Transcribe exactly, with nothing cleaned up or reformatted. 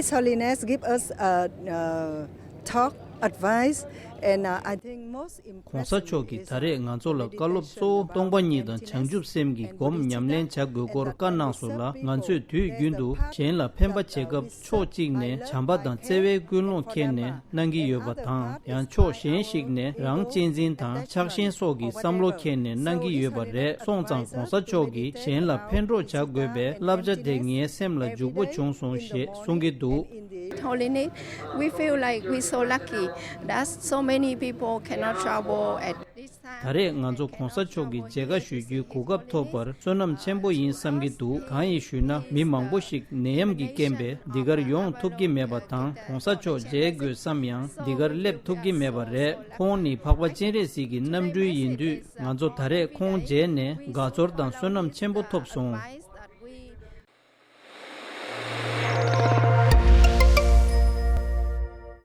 His Holiness give us a, uh talk, advice, and uh, I think most ༧གོང་ས་མཆོག་གིས་ད་རེས་ང་ཚོ་ལ་བཀའ་སློབ་གཙོ་བོ་སྟོང་པ་ཉིད་དང་བྱང་ཆུབ་སེམས་ཀྱི་སྒོམ་ཉམས་ལེན་བྱ་དགོས་སྐོར་བཀའ་གནང་སོང་ལ། ང་ཚོས་དུས་རྒྱུན་དུ་གཞན་ལ་ཕན་པ་བྱེད་སྐབས་ཕྱོགས་གཅིག་ནས་བྱམས་པ་དང་བརྩེ་བའི་ཀུན་སློང་འཁྱེར་ནས་གནང་གི་ཡོད་པ་དང་། ཡང་ཕྱོགས་གཞན་ཞིག་ནས་རང་གཅེས་འཛིན་དང་ཆགས་ཞེན་སོགས་ཀྱི་བསམ་བློ་འཁྱེར་ནས་གནང་གི་ཡོད་པ་རེད། སོང་ཙང་༧གོང་ས་མཆོག་གིས་གཞན་ལ་ཕན་གྲོགས་བྱ་དགོས་པའི་བསླབ་བྱ་དེ་ངའི་སེམས་ལ་འཇུག་པོ་བྱུང་སོང་ཞེས་གསུང་གི་འདུག Holiness, we feel like we so lucky that so many people cannot travel at this time. ད་རེས་ང་ཚོ་༧གོང་ས་མཆོག་གི་མཇལ་ཁ་ཞུ་རྒྱུའི་གོ་སྐབས་ཐོབ་པར་བསོད་ནམས་ཆེན་པོ་ཡིན་བསམ་གྱི་འདུག་གང་ཡིན་ཞུས་ན། མི་མང་པོ་ཞིག་ནད་ཡམས་ཀྱི་རྐྱེན་པས་འདི་གར་ཡོང་ཐུབ་ཀྱི་མེད་པ་དང་། ༧གོང་ས་མཆོག་མཇལ་དགོས་བསམ་ཡང་འདི་གར་སླེབས་ཐུབ་ཀྱི་མེད་པ་རེད། ཁོང་ནི་འཕགས་པ་སྤྱན་རས་གཟིགས་ཀྱི་རྣམ་སྤྲུལ་ཡིན་དུས། ང་ཚོ་ད་རེས་ཁོང་མཇལ་ནས་དགའ་ཚོར་དང་བསོད་ནམས་ཆེན་པོ་ཐོབ་སོང་